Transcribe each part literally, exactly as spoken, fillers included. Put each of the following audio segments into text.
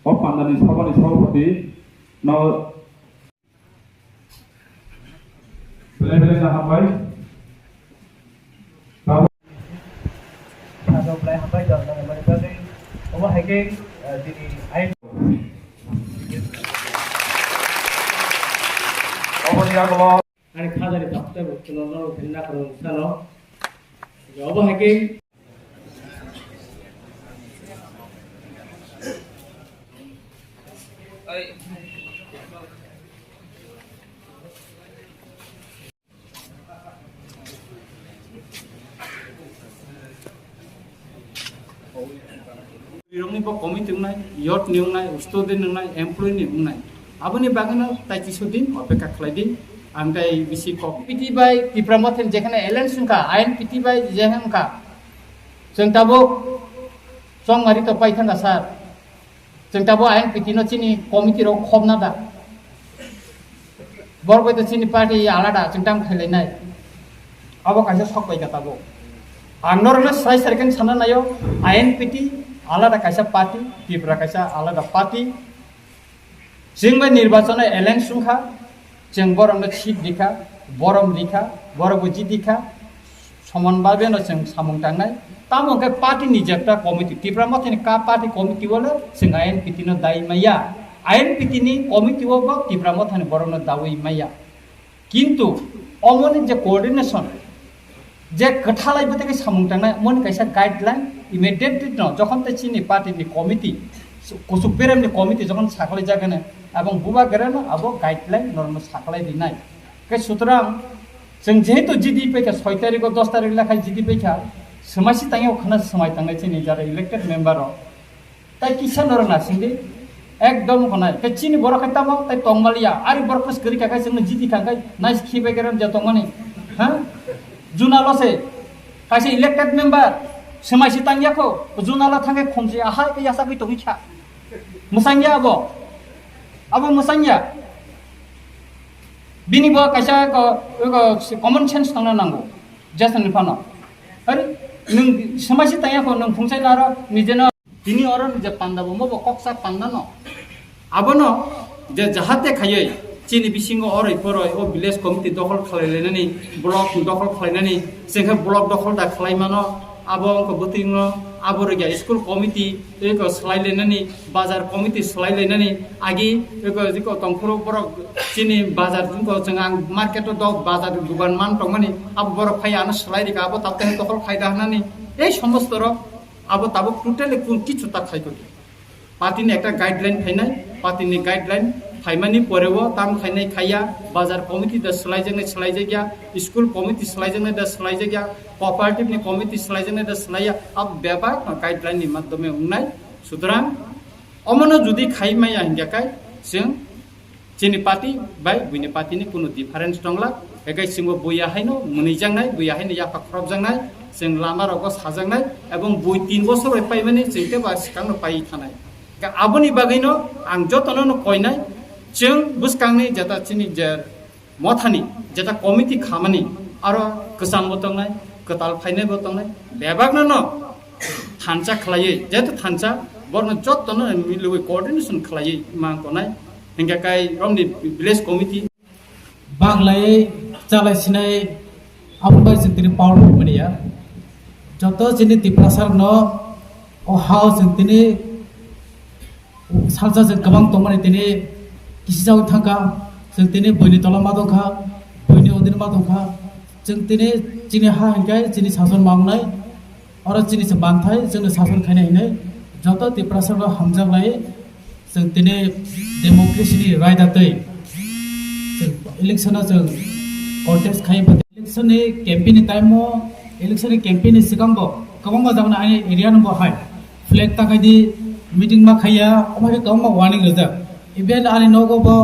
O pandani sabani sabhapati no belai belai no hambai. Belai hambai, jora jora hambai. Obo hai khe, eh, dini ain. Oboni yagulo. Ani khajani takhtai bo chwla rok khe nakarung sano. Obo hai khe. Rirokni bo committee wngnai, youth ni wngnai, student ni wngnai, employee ni wngnai. Aboni bagwino tai kisu din opekha khlai di. Ang tai bisi kok. P T bai Tipra Motha ni jekhane alliance wngkha, I N P T bai jekhane wngkha. Chwng tabuk chongmari to paithangkha sir. Chwng tabuk I N P T no chini committee rok khobna da. Borok bai to chini party alada chwng tam khailainai. Abo kaisa sok bai ka tabuk. Ang norokno sai sai khe sana naio, I N P T alada kaisa party, Tipra kaisa alada party. Chwng bai nirbachon alliance wngkha, chwng borokno seat rikha, borom rikha, borok bo jiti kha, soman bagwi no chwng samung tangnai. Tamo hwnkhe party ni jekta committee, Tipra Mothani ka party committee o le chwng I N P T no dai maya. I N P T ni committee o bo Tipra Mothani borokno dawi maya. Kintu omoni je coordination, je kwthalai bwtwi khe samung tangnai, omoni kaisa guideline immediately no, jokhon tei chini party ni committee, kusuk berem ni committee jokhon saklai jagani, abong bubagra no abo guideline norokno saklai rinai. Khe sutrang chwng jehetu G D paikha, soi tarikh o, dos tarikh lekhai G D paikha, swmai si tangya khana swmai tangnai chini jara elected member rok. Tai kisa norok nasing di, ekdom khonai. Khe chini borok khe tamo tai tongmaliya. Ari borok khe kwrwi kha khe chwngno jiti kha khe nais khibai kerem je tongmani. Ha? Juna lo se. Kaisa elected member. Swmai si tangya kho. Juna lo thangkhe khumsi ahai khe yasagwi tongwi kha. Mwsangya abo. Abo mwsangya. Bini bo kaisa ko, ko common sense tongna nango. Jason ni phano. Ari, nwng swmai si tangya kho, nwng phungsai naro, nijeno. Tini oro ni je panda bo, mo bo koksa panda no. Abono je jahate khayoi chini bisingo oroi poroi o village committee dokhol khlai lainani, block dokhol khlai nani, chengkhe block dokhol da khlai mano, abo wngkha bwtwino abo rwgya school committee eko swlai lainani, bazar committee swlai lainani, agi eko jiko tongphuru borok chini bazar wngkha chwng ang market o dok bazar dugan man tongmani, abo borok phai ano swlai rika, abo tabuk dokhol khlai da hwnani, ei somosto rok abo tabuk totally kun kichu ta khai kori. Party ni ekta guideline phainai, party ni guideline phaimani poreo tam khainai khaiya, bazar committee da swlaijaknai swlaijakya, school committee swlaijaknai da swlaijakya, cooperative ni committee swlaijaknai da swlaiya, abo bebak no guideline ni madhyome wngnai. Sutrang omono jodi khai maya hingya kai chwng chini party bai buini party ni kuno difference tongla. Ekai chwngbo buya haino mwnwijaknai, buya haino yapha khorokjaknai, chwng lama rogo sajaknai, ebong bui tin bosor bai paimani chwng tei ba swkangno pai thanai. Ka aboni bagwino ang jotono no koinai, chwng bwskangni jeta chini je mothani jeta committee khamani aro kwchangbo tongnai, kwtal phainaibo tongnai, bebakno no thansa khlaiwi, jehetu thansa borno jotono milwi coordination khlaiwi ma tongnai, hingke kai romni village committee. Baglai chalai sinai abo bai chwng tini powerful mania. Joto chini Tiprasa rokno o hao chwng tini salsa chwng kwbang tongmani tini kisijaui thangkha. Chwng tini buini tola ma tongkha, buini odini ma tongkha. Chwng tini chini ha hinkhe chini sason ma wngnai. Oro chini se manthai, chwngno sason khaina hinwi joto Tiprasa rok hamjak lai, chwng tini democracy ni raida twi chwng election o chwng contest khai. Election ni campaign ni time o, election ni campaign ni swkang bo kwbangma jagani ani area no bo hai flag ta khai di, meeting ma khaiya, omo hai kwbangma warning rijak. Even ani nogo bo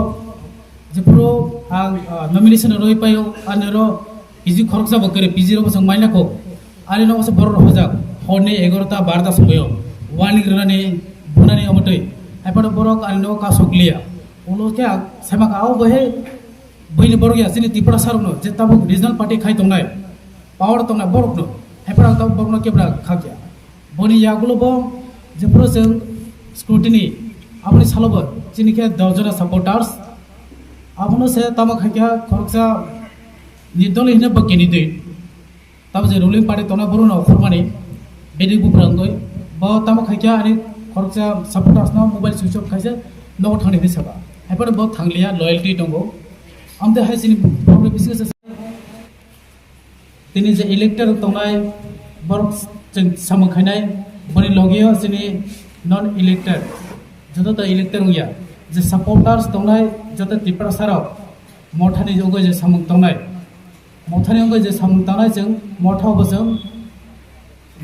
jephuru ang, ah, nomination rwi paio, ani ro P G khoroksa bo kwrwi, P G rok bo chwng maina kho. Ani nogo se borok rok hojak. Horni egarota barota somoyo. Warning rwnani, bunani omo twi. Hai phano borok ani nogo kasok liya. Ulo khe ang saima kha, o bo he buini borok ya, chini Tiprasa rokno, je tabuk regional party khai tongnai, power tongnai borokno. Hai phano ang tabuk borokno kebra khakya. Boni yagulo bo jephuru chwng scrutiny, Aboni salobo chini khe dos jona supporters. Abono se tamo khaikha khoroksa nirdoli hino bo candidate. Tamo je ruling party tona borokno okhormani bedi buprangoi. Bo tamo khaikha ani khoroksa supporters no mobile switch off khaisa nogo thangni hinwi saba. Haipano bo thangliya, loyalty tongo. Amte hai chini problem bisingo se Tini je elected tongnai, borok chwng samung khainai, boni logio chini non elected, joto to elected wngya, je supporters tongnai, joto Tiprasa rok, Mothani ungoi je samung tongnai, Mothani ungoi je samung tangnai chwng Motha bo chwng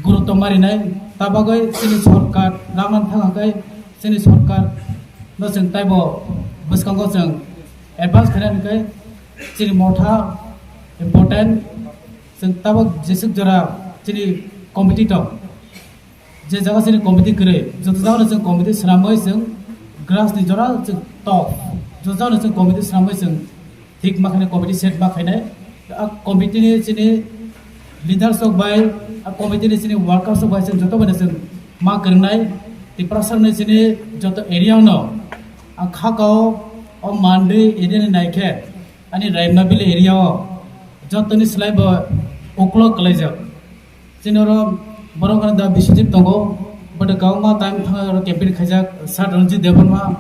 gurutto marinai, ta bagwi chini sorkar rang nang thang hwnkhe chini sorkar no chwng taibo bwskango chwng advance khainai hwnkhe chini Motha important. Chwng tabuk jeswk jora chini committee tong. Je jaga chini committee kwrwi, joto jagano chwng committee swnamwi chwng grass ni jora chwng top. Joto jagano chwng committee swnamwi chwng thik ma khainai, committee set ma khainai. A committee ni chini leaders rok bai, a committee ni chini workers rok bai chwng joto bai chwng ma kwrwngnai. Tiprasa ni chini joto area no a khakao o Mandwi area ni naikhe ani Raimabili area o jotoni slai bo uklok kwlaijak. Chini oro borok ano da Biswajit tongo, but kwbangma time thang oro campaign khaijak, Sir Ranjit Debbarma,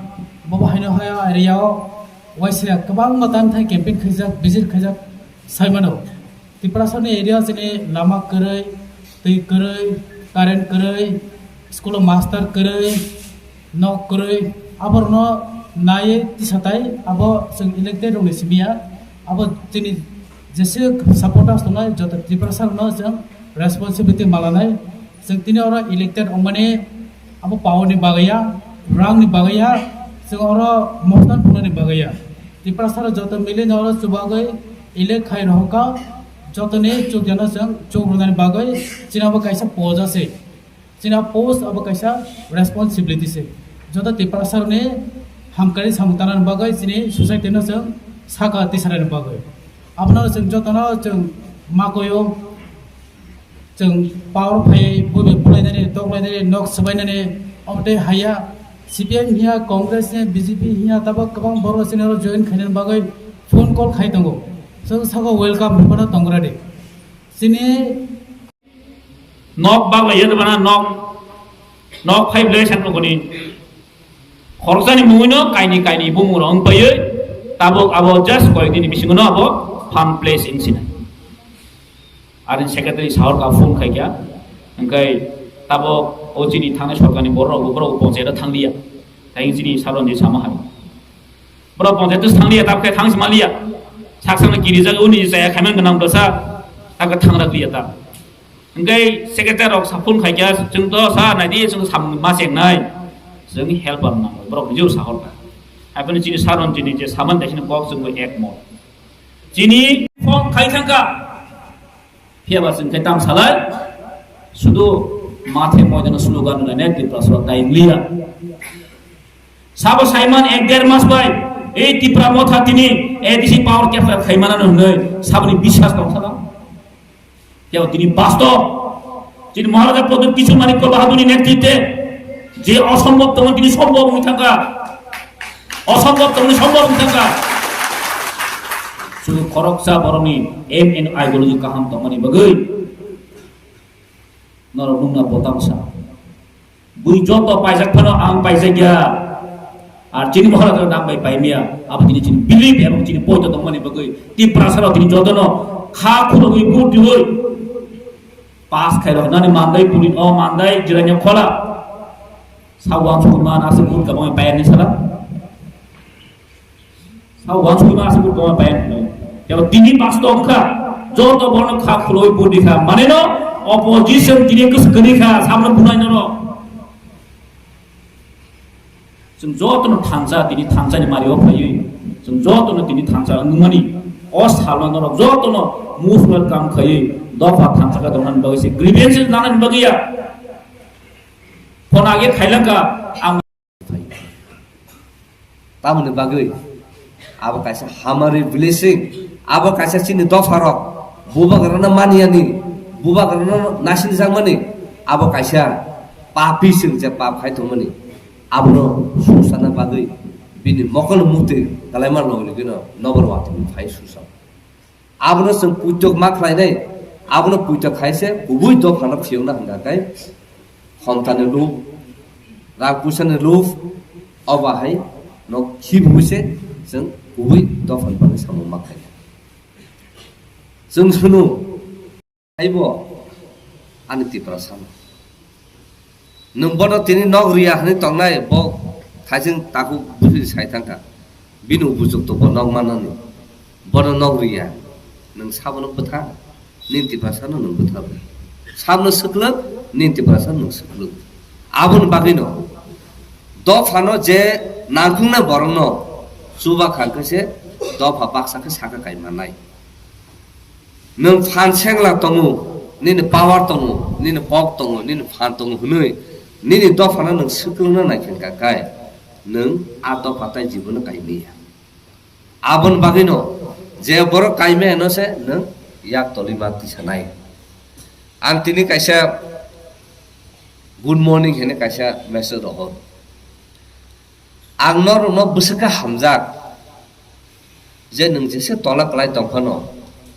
bo bo haino haya area o waisa kwbangma time thang campaign khaijak, visit khaijak, sai mano. Tiprasa ni area chini lama kwrwi, twi kwrwi, current kwrwi, school o master kwrwi, nok kwrwi, aborokno naiwi tisa tai abo chwng elected rokni simi ya, abo chini jeswk supporters tongnai joto Tiprasa rokno chwng responsibility malanai. Chwng tini oro elected wngmani abo power ni bagwi ya, rang ni bagwi ya, chwng oro motan phunani bagwi ya. Tiprasa rok joto mili no oro chubagwi elect khai rohorkha, jotoni chukjano chwng chuk rwnani bagwi chini abo kaisa poja se. Chini post abo kaisa responsibility se. Joto Tiprasa rokni hamkari samung tanani bagwi chini society no chwng saka tisarani bagwi. Abono chwng jotono chwng makoyo, chwng power phai bubi bulainani, toklainani, nok swbainani, obotei haya C P M hiya, Congress ni, B J P hiya, tabuk kwbang borok chini oro join khainani bagwi phone call khai tongo. Chwng saka welcome hwnphano tongo ready. Chini Nok baglai ya bana nok, nok five le san koni. Khoroksa ni mungwi no kaini kaini bumung rok wng paiwi tabuk abo just koyek dini bisingo no abo fund place wng sinai. Arin secretary sahor ka phone khai kya, hingkai tabuk o chini thani sorkar ni borok rok borok panchayat thang liya. Tai chini saron di sama hai. Borok panchayat thang liya, tabuk thang sima liya. Sak sak no kiri jaga uni jaya khaiman ganang dosa, tabuk thang rak liya ta. Hingke secretary rok sa phone khaikya, chwng to sa naidi, chwng samung ma chengnai, chwng helper nango, borok bijor sahorkha. Haiboni chini saron chini je saman dai chini kok chwngbo ek mot. Chini phone khai thangkha, phiyaba chwng khe tam salai, sudu mathe moidano slogan rwlainai Tiprasarok time liya. Sabo saiman ek der mas bai, ei Tipra Motha tini A D C power capture khaimanano hwnwi saboni biswas tongthana. Kebo tini bastob, tini Maharaja Pradyut Kishore Manikya Bahadurni netritwe je osombob tongo tini sombob wngwi thangkha, osombob tongni sombob wngwi thangkha. Sudu khoroksa borokni aim and ideology kaham tongmani bagwi norok nungna botang sa. Bui joto paijak phano ang paijakya. Ar chini Maharaj rok ang bai paimya. Abo tini chini belief ebong chini poito tongmani bagwi Tiprasa rok tini jotono kha khulogwi vote diwi pass khairok nani mandai puri o mandai jiranya khola. Sa wansukma nasi vote kabang payani sala. Sa wansukma aswk tongma bai hinwi. Tebo tini bastob wngkha, joto borokno kha khuloi budi kha. Mane no opposition tini kwswk kwrwi kha, samno bunai no. Chwng jotono thansa, tini thansani mario phaiwi. Chwng jotono tini thansa wngmani. O salno norok jotono mutual kam khaiwi dopha thansa kha tongnani bagwi se grievances nanani bagwi ya. Phone age khailangkha ang Tamoni bagwi abo kaisa hamari blessing, abo kaisa chini dopharok bubagrano maniyani, bubagrano naisingjakmani, abo kaisa papi chwng je pap khai tongmani. Abono suksana bagwi bini mokol mukti kalaima logi logino nobor watwi phai susa. Abono chwng puitok ma khlainai, abono puitok khaise kubui dophano phiyokna hwnkha khe, hontani lub, rang puisani lub, obo hai no khibiwi se chwng kubui dophani bagwi samung ma khlai. Chwng sunu, haibo ani Tiprasa no. Nwng bono tini nok riya hwnwi tongnai, bo khaising takhuk bwrwi sai thangkha. Bini bujukto bo nok manani. Bono nok riya. Nwng sabono bwtha, nini Tiprasano nwng bwtha bai. Sabono swklwk, nini Tiprasano nwng swklwk. Aboni bagwino dophano je nangkuknai borokno chuba kha khe se dopha baksa khe saka kai mannai. Nwng phan sengla tongo, nini power tongo, nini kok tongo, nini phan tongo hwnwi nini dophano nwng swklwngna nai khe kha khe, nwng a dopha tai jibono kai manya. Aboni bagwino je borok kai maya no se nwng yak tolima tisanai. Ang tini kaisa good morning hwnwi kaisa message rohor. Ang norokno bwswk khe hamjak, je nwng jesa tola kwlai tong phano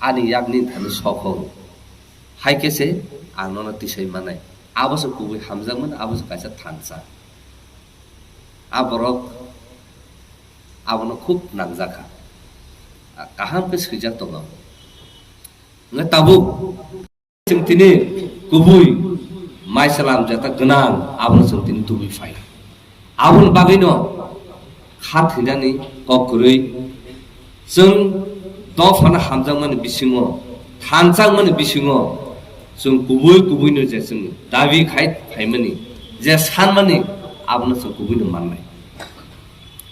ani yakni thani sok hwn. Hai khe se ang nono tisai manai. Abo se kubui hamjakmani, abo se kaisa thansa. A borok abono khub nangjakha. Kaham khe swijak tongo. Wngkha tabuk chwng tini kubui maisalam jeta gwnang, abono chwng tini tubui phai. Aboni bagwino kha thwinani kok kwrwi chwng dophano hamjakmani bisingo, thanjakmani bisingo chwng kubui kubuino je chwng dabi khai phaimani, je sanmani, abono chwng kubuino mannai.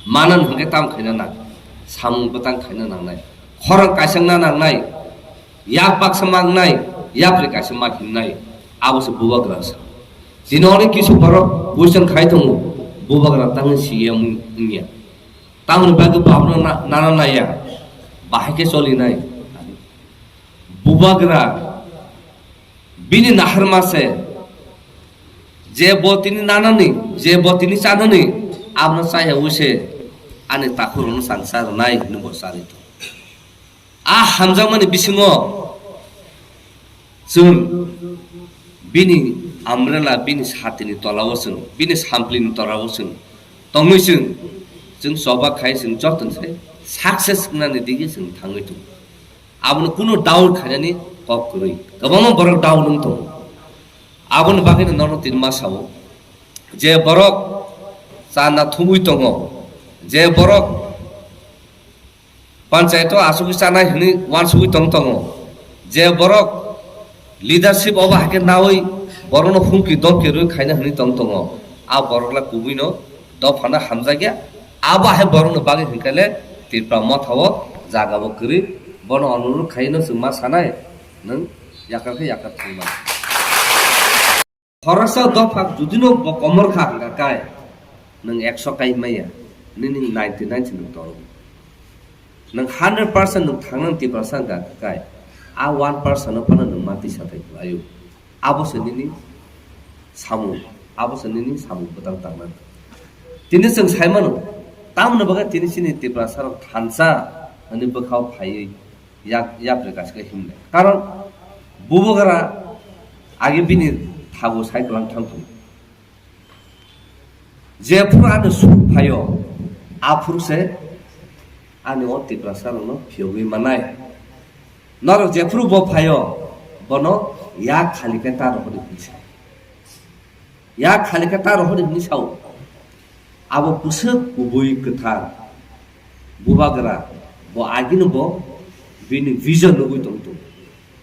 Manan hwnkhe tam khaina nang, samung bwtang khaina nangnai, khorang kaisangna nangnai, yak baksa mangnai, yapri kaisa ma hinnai, abo se bubagra sa. Tini onek kisu borok question khai tongo, bubagra tangwi siya wng-, wngya. Tamoni bagwi bo abono na-, nana naiya, bahai khe cholinai. Bubagra bini naharma se, je bo tini nanani, je bo tini chanani, abono chaya wi se ani takhurokno chang cha rwnai hwnwi bo charwi tong. A hamjakmani bisingo chwng bini umbrella, bini satini tolao chwng, bini samplini tolao chwng tongwi chwng, chwng choba khai chwng joto se success wngnani dige chwng thangwi tongo. Abono kunu doubt khainani kok kwrwi. Kwbangma borok doubt wng tongo. Aboni bagwino nono tini ma sao, je borok chana thumwi tongo, je borok panchayat o asugwi chanai hwnwi uansugwi tong tongo, je borok leadership obo hai khe nawi borokno humki domki rwi khaina hwnwi tong tongo, a borok le kubuino dophano hamjakya. Abo hai borokni bagwi hwnkhe le Tripura motha o jaga bo kwrwi, bono onurudh khaino chwng ma sanai, nwng yakar khe yakar thangma. Khoroksa dopha judino bo komor kha hwnkha khe, nwng ekso kai maya, nini ninety nine se nwng tongo. Nwng hundred percent nwng thangnani Tiprasa wngkha khe, a one percent no phano nwng ma tisa thai khlaio. Abo se nini samung, abo se nini samung bwtang tangnani. Tini chwng sai mano, tamoni bagwi tini chini Tiprasa rok thansa hwnwi bwkhao phaiwi yak, yapri kaisa khe himlai. Karon bubagra age bini thago sai kwlang thang thung. Jephuru ani suk phaio, aphuru se ani o Tiprasa rokno phiyogwi manai. Norok jephuru bo phaio, bono yak khali khe ta rohordi hwnwi sa. Yak khali khe ta rohordi hwnwi sao. Abo bwswk kubui kwthar bubagra, bo agini bo bini vision nugwi tong tongo.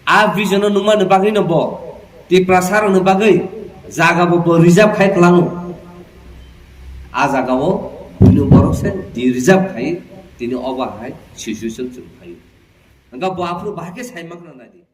A vision no nukmani bagwi no bo Tiprasa rokni bagwi jaga bo, bo reserve khai kwlango. A jaga o buino borok se di reserve khai tini obo hai situation chwng phaio. Hwnkha bo aphuru bahai khe sai mankha nai di.